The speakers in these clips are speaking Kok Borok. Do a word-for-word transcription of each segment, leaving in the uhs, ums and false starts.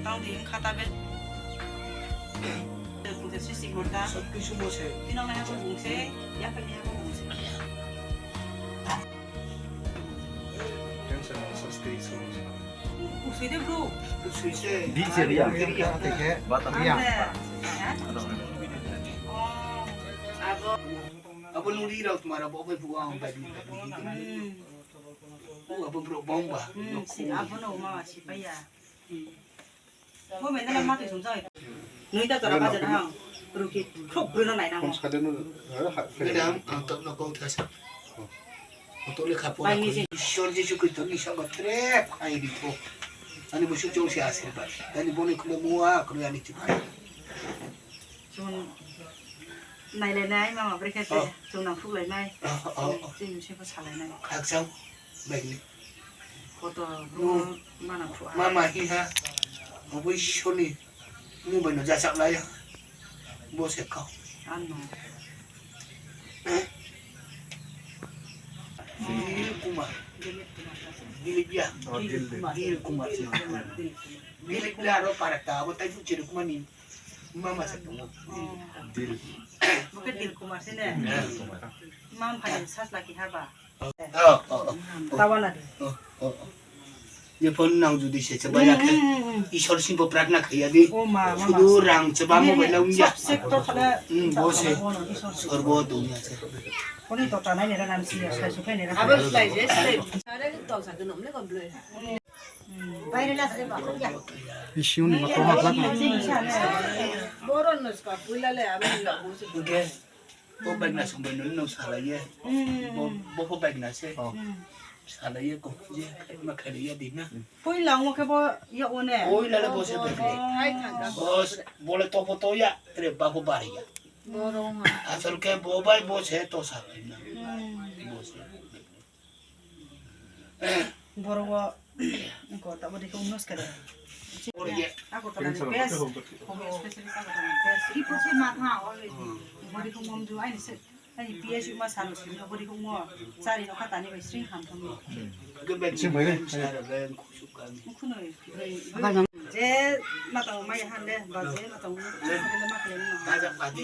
Tang di khata be. Bungse sisi gorda. Sab kisu bo se. Tinang na ha bungse, ya pa ni ha bungse. Tension, sas kisu. Usui de bro. Usui se. Di se, ya. Ya. Bata. Ya. Oh. Abo. Abo luri rau tumara bo bai buang bai. Hmm. Oh, abo bro bomba. Hmm, si abo no ma si pa ya. Bo mena ma twi sumjak. Nui ta jora bajar ang. Ruki khuk brino nai nang. Madam, ang tokno kok thasa. Ang tokle khapo. Bai ni je. Ishwar Jisu Khristo ni sabo trep khai di tho. Ani busu chong se asirba. Ani boni khule mua khule ani tipai. Chun nai le nai mama brekhe te. Oh. Chun nang khuk lai nai. Oh, oh, oh. Chun se ko salai nai. Khak chang. Bai ni. Kotor, hmm, mana khua. Mama hi ha. Abo Ishwar ni mung bai no jachak lai. Bo se kau. Ano. Eh? Dilip Kumar. Dilip Kumar. Dilip ya. Oh, Dilip. Dilip Kumar. Dilip Kumar. Dilip Kumar. Dilip ya ro parak ta. Abo tai fu chiri Kumar ni. Mama se tongo. Oh. Dilip. Bo khe Dilip Kumar se ne. Dilip Kumar. Mam phai sas laki harba. Oh, oh, oh. Tawana de. Oh, oh, oh. Ye phone nang judi se chaba ya khe. Hmm, hmm, hmm. Ishwar sing bo pratna khaiya di. Oh, ma, ma, ma. Sudu rang chaba mo bai laung ya. Sab sector khala. Hmm, bo se. Sorbo dunya se. Oni to tanai nera nam si ya, sai su khai nera. Abang lai je, sai. Are to sa ke nom le kom ble. Hmm. Baire la sa ba. Isyuni ma to ha blak ma. Boron nos ka puila le abang la bo se. Okay. Bo bagna song bai nung nung salai ye. Hmm. Bo, bo pho bagna se. Oh. Hmm. Salai ye ko je ma khairi ya di na. Puila ong khe bo ya one. Puila le bo se bagna. Khai thang ka. Bo, bo le to pho to ya, tre ba pho bar ya. Bo rong ha. Asol khe bo bai bo se to salai na. Hmm. Bo se. Borok o ko tabo dikhe unos kare. Borok ye. Agartala ni best. Hobo specialist Agartala ni best. Ipo se matha o. Hmm. Bori ko mom ju aini se. Aini P S U ma salo sini bori ko mo. Chari no khatani bai sring ham thang. Sing bai. Khunoi. Je matang mai han de ba je matang. Kaja padi.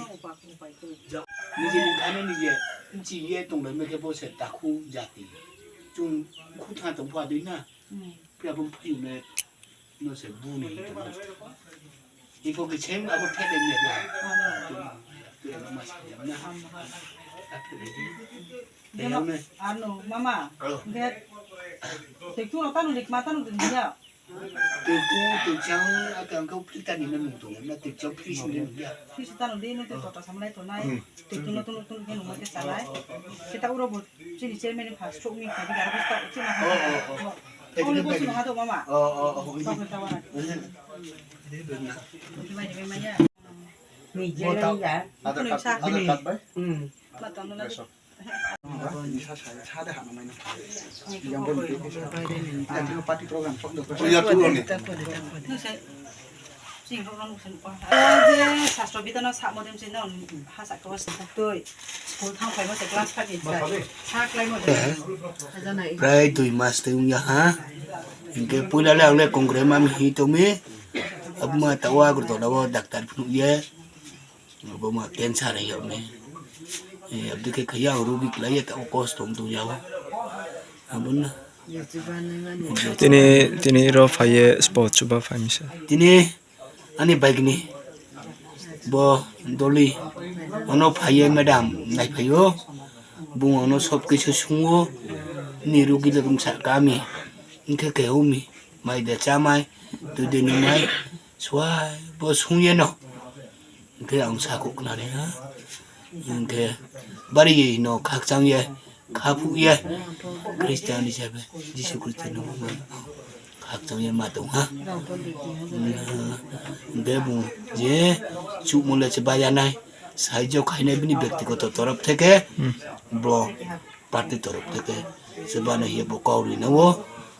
Niji ni gano niji nchi ye tong le meke bo se takhu jati. Chung khu tha tong pha dei na. Hmm. Pia bum phayu ne no se bu ni hito. Ipo ke chem abo phe de ne. Ah. Tu ma mas ya na. Ah, ma. Ate de. Ano, mama. Oh. Ge. Te tu ro tanu lik ma tanu din ya. Tui tu, tui chang, aka ang kau free tani na nung tong, na tui chang free sini nung ya. Free sita nung di, nung tui tota samlai tonai. Hmm. Tui tu, nung tu, nung tu, nung tui salai. Kita uro bo, chini chairman ni first stroke ni, kadi gara bista, chini. Oh, oh, oh. Kau ni bo sini hado mama. Oh, oh, oh. Kau kau tawa. Ini benar. Ini bai, ini bai, ya. Ni je ya. Ada kat, ada kat bai. Hmm. Mata nung lagi. Sa, sa, sa de hano mai no. Yang bol ke sa. Yang tino party program sok do. Oh, ya, tu ni. Sing rok rok sen pa. Je sastro bidano sa modem sen non ha sa ko sa toi. School thang phai mo se class five ni sa. Sa klai mo de. Prai dui mas te ung ya ha. Inke puila le ang le kongre mam hi to mi. Abma tawa gro to dawa doctor phunu ye. Abo ma cancer hai yokni. Eh, abdi khe khaya ang rugi klai ya ta o kosto wng tong ya o. Abo na. Tini, tini ro phaiye sport chuba phai misa. Tini ani bike ni bo doli ono phaiye madam nai phaio. Bung ono sob kisu sungo ni rugi le rung sa kami. Ingkhe khe umi mai de cha mai tu de ni mai suai bo sung ye no. Hingke ang sakuk nani ha. Hingke bari no khakchang ye, khapuk ye. Christian hisabe Jisu Khristo no khakchang ye ma tong ha. Hingke bung je chukmung le se bayanai, saijo khainai bini byaktigoto torof theke bo party torof theke se bana hiya bo kauri na o.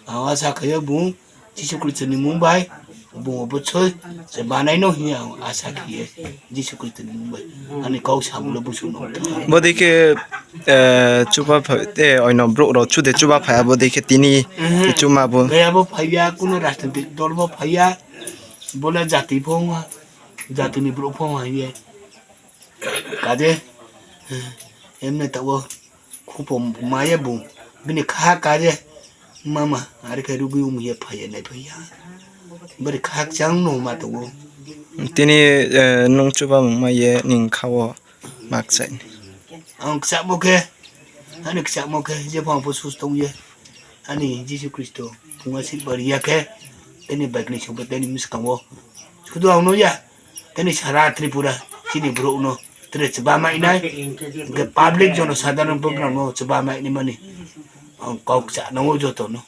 Ang asa khayo bung Jisu Khristo ni mung bai, bungo bwsoi se banai no hiya ang asa khiye Jisu Khristo ni mung bai. Ani kau sabulo busu no. Bodike, eh, chuba pha-, eh, oino bro ro chude chuba phaya bodike tini chuma bo. Kaya bo phaya, kuno rajnitik dol bo phaya. Bole jati pho wngya, jatini borok pho wngya ye. Kaje, eh, emne tabuk khupo maya bung, bini kha kaje, mama, ari khe rugwi wngya phaiya nai phaiya. Bari khakchang no ma tongo. Tini, eh, nwng chubamung ma ye ning kha-o makchaini. Ang kchamo khe, ani kchamo khe, je phang pho sus tong ye. Ani Jisu Khristo, phunga silver ya khe, tini bike ni songpe tini mwskango. Sudu ang no ya, tini sara Tripura, chini borok no, tere chwbama inai, hwnkhe public jono sadharon program no chwbama ini mani. Ang kok cha no joto no.